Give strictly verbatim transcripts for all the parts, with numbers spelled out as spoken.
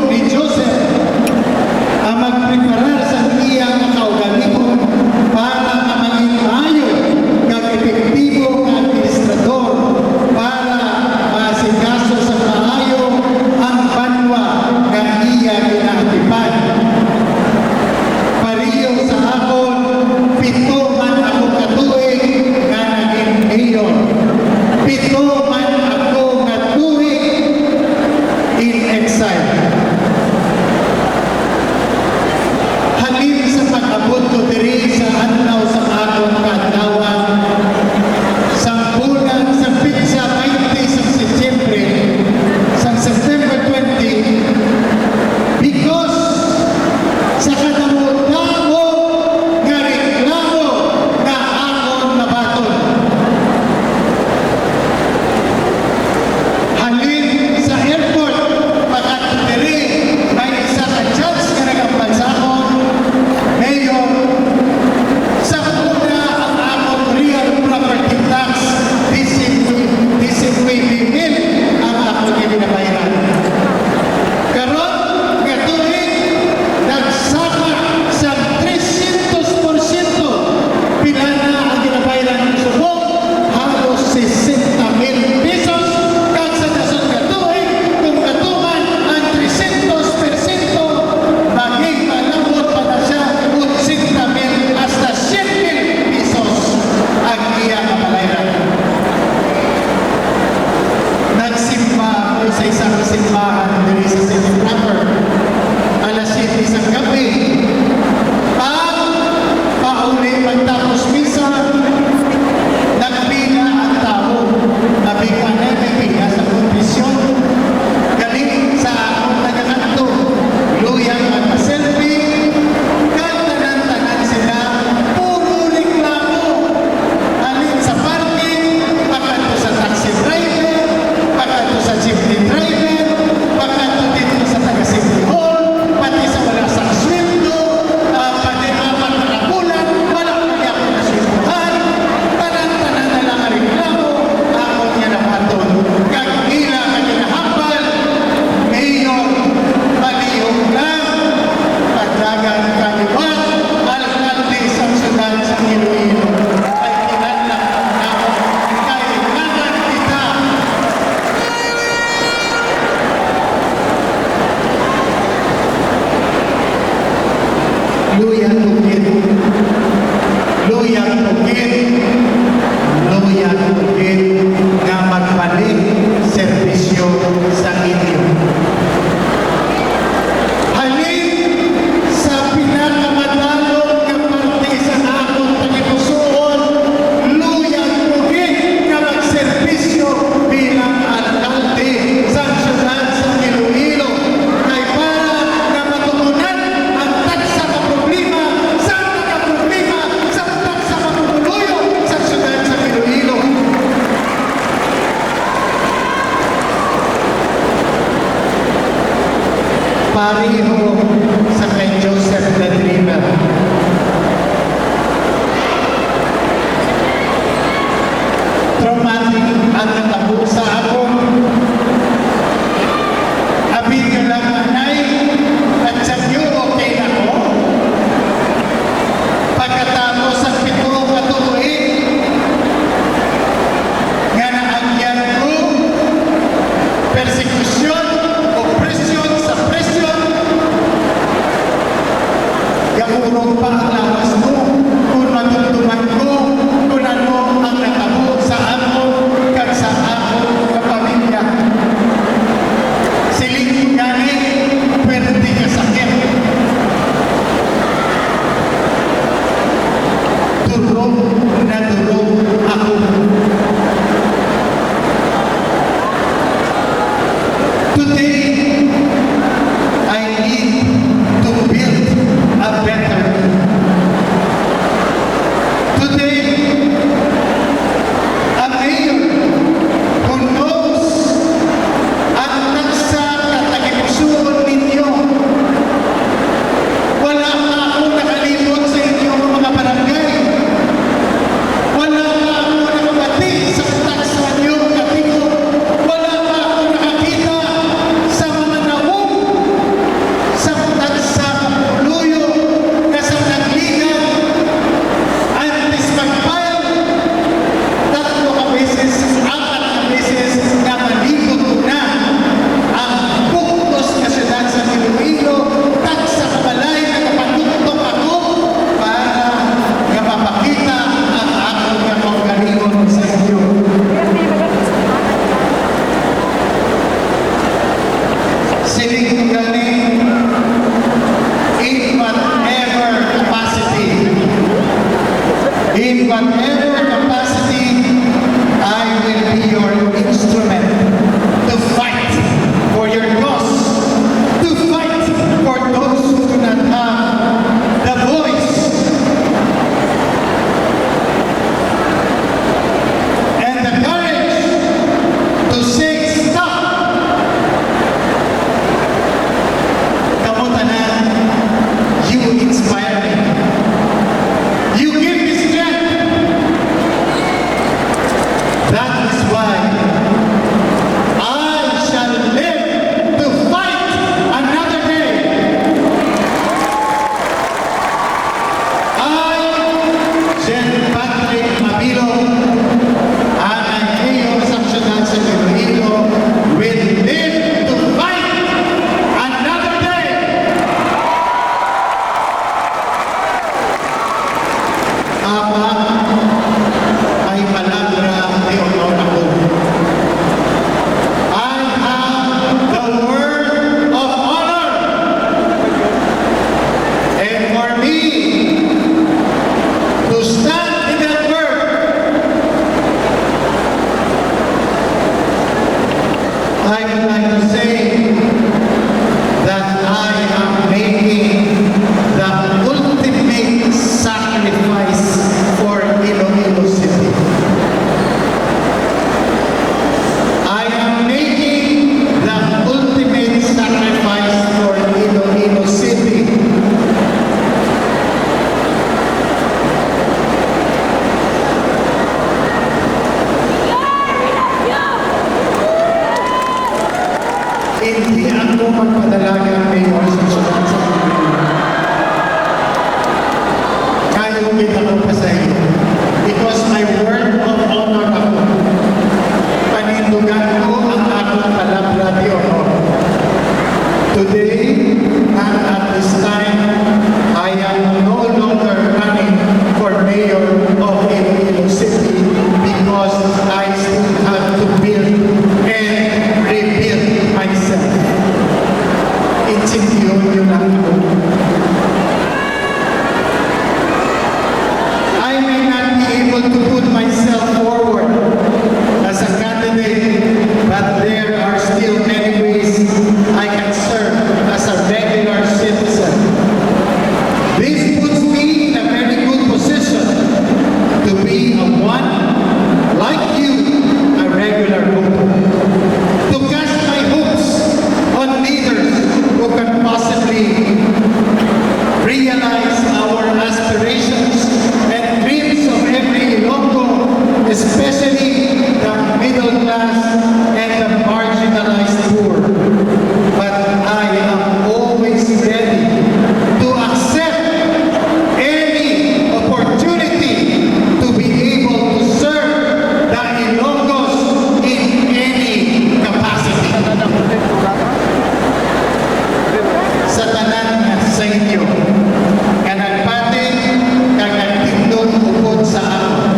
ni Joseph ang magpreparar sa iya nga kaugalingong para nga mangin maayo kag epektibo nga administrador para maasikaso sa maayo ang banwa nga iya ginaatipan. Pareho sa akon, pito man ako ka tuig nga naging mayor. Pito man ako nga tuig in exile. Halin sa pag-abot ko diri sa adlaw sa akon kaadlawan, sa bulan, sa petsa twenty sa Setyembre, sa September twenty, because sa kadamo-damo nga reklamo nga akon nabaton. Halin sa airport, pagkadto diri, may isa ka judge nga nag-ambal sa akon, "Mayor, sa una ang akon real property tax, disinwebe, disinwebe mil ang akon nga ginabayran. Karon nga tuig, nagsaka sa tresyentos porsyento. Pila na ang ginabayran subong? Halos sesenta mil pesos. Kag sa dason nga tuig, kung katuman ang tresyentos porsyento, maging malabot pa na siya, otsenta mil hasta syen mil pesos ang iya mabalayran." Nagsimba ako sa isa ka simbahan diri sa city proper. Alas siyete sa gabi, pag pauli pagtapos misa, nagpila ang tawo. Abi ka na, may pila sa konfesyon. Gani sa akong nagakadto, luyag magpa-selfie, kag tanan-tanan sila puro reklamo. Halin sa parking, pakadto sa taxi driver, pakadto sa jeepney driver, pakadto didto sa taga City Hall, pati sa wala sang sweldo, ah, pati apat na ka bulan, wala pa niya ako nasweldohan. Tanan-tanan na lang ang reklamo, akon nga nabaton. Kag ila nga ginahambal, "Mayor, palihog lang, padagan ka liwat, alkalde sang siyudad sang Iloilo." Kay kinahanglan namo, kailangan kita. Luyag bukid. Luyag bukid. Luyag bukid nga magbalik serbisyo sa inyo. Halin sa pinakamadalom nga parte sa akon tagipusoon, luyag ko gid nga magserbisyo bilang alkalde sang siyudad sang Iloilo, kay para nga matugunan ang tagsa ka problema sang taga-problema sang tagsa ka pumuluyo sang siyudad sang Iloilo. Pareho sa kay Joseph the Dreamer. Traumatic ang natabo sa akon. Abi ka lang, anay, at sa inyo, okay na ko. Pagkatapos sa pito ka tuig nga naagyan ko persekusyon, opresyon, sa presyon, gaurong pa ang lawas ko kon madumduman ko kon ano ang natabo sa amon kag sa amon nga pamilya. Siling ko gani, pwerte ka sakit. Durog na durog ako. Today, I need to build a better me. Intindiyon niyo lang ako. I may not be able to put myself forward as a candidate, but there are still many ways I can serve as a regular citizen. This puts me in a very good position to be a one, like you, a regular voter. To cast my hopes on leaders who can possibly realize our aspirations and dreams of every Ilonggo, especially the middle class and the marginalized poor. But I am always ready to accept any opportunity to be able to serve the Ilonggos in any capacity. Sa tanan nga sa inyo nga nagpati kag nagtindog upod sa akon,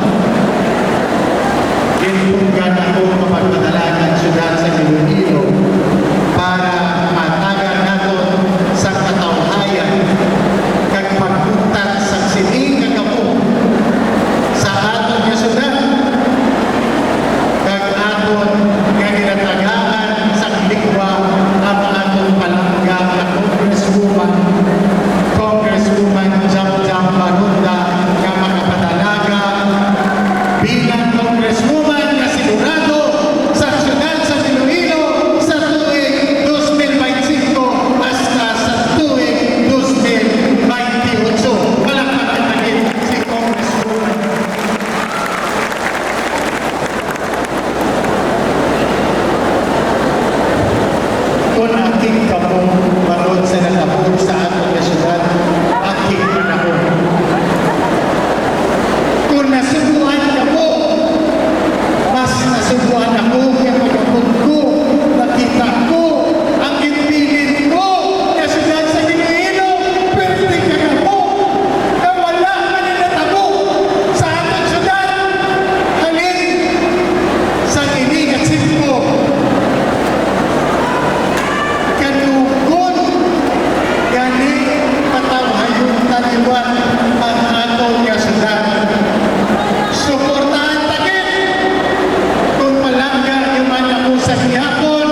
gintunggan ako nga magpadala kang siyudad sa Iloilo para matagan naton sa katawhayan kag pagkuntat sa sini nga gamo sa aton nga siyudad, kag aton nga ginatagaan sang likwa ang aton palangga nga Congresswoman, Congresswoman Jamjam Baronda, nga makapadalaga bilang Congresswoman nga sigurado sa siyudad sa Iloilo sa tuig dos mil baynte singko hasta sa tuig dos mil baynte otso. Palakpakan natin si Congresswoman. Kon akig kamo bangod sa natabo sa aton nga siyudad, akig panahon. Kon nasubuan kamo, mas nasubuan ako nga pagkapon ko, nakita ko ang ginbilin ko nga siyudad sa Iloilo, pwerte ka kamo. Nga wala man ang natabo sa aton siyudad. Halin sa ini nga tiyempo, kanugon gani patawhayon ta liwat ang aton nga siyudad. Suportahan ta gid kon palangga niyo man ako sa gihapon.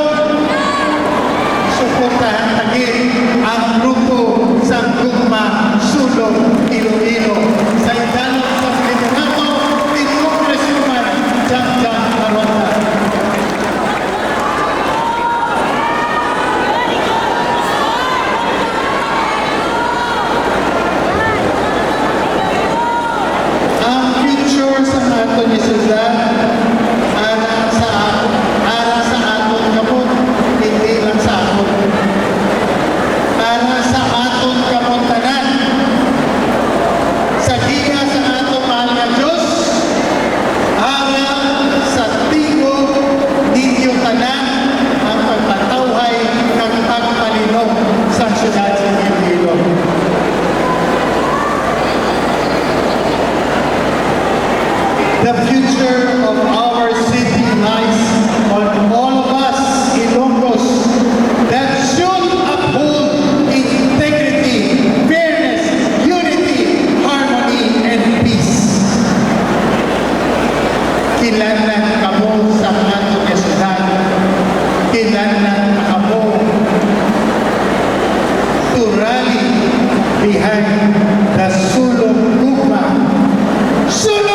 Suportahan ta gid ang grupo sang Gugma Sulong Iloilo sa idalom sang liderato ni Congresswoman Jamjam Baronda. Ang future sa aton nga siyudad, ara sa aton, ara sa aton kamot, hindi lang sa aton. Ara sa aton kamot tanan. Sa giya sa aton mahal nga Dios, ara sa tingog ninyo tanan ang pagpatawhay kag pagpalinog sa siyudad sa Iloilo. The future of our city lies on all of us Ilonggos that should uphold integrity, fairness, unity, harmony, and peace. Kinahanglan kamo sa aton nga siyudad. Kinahanglan kamo to rally behind the Sulong Gugma. Sulong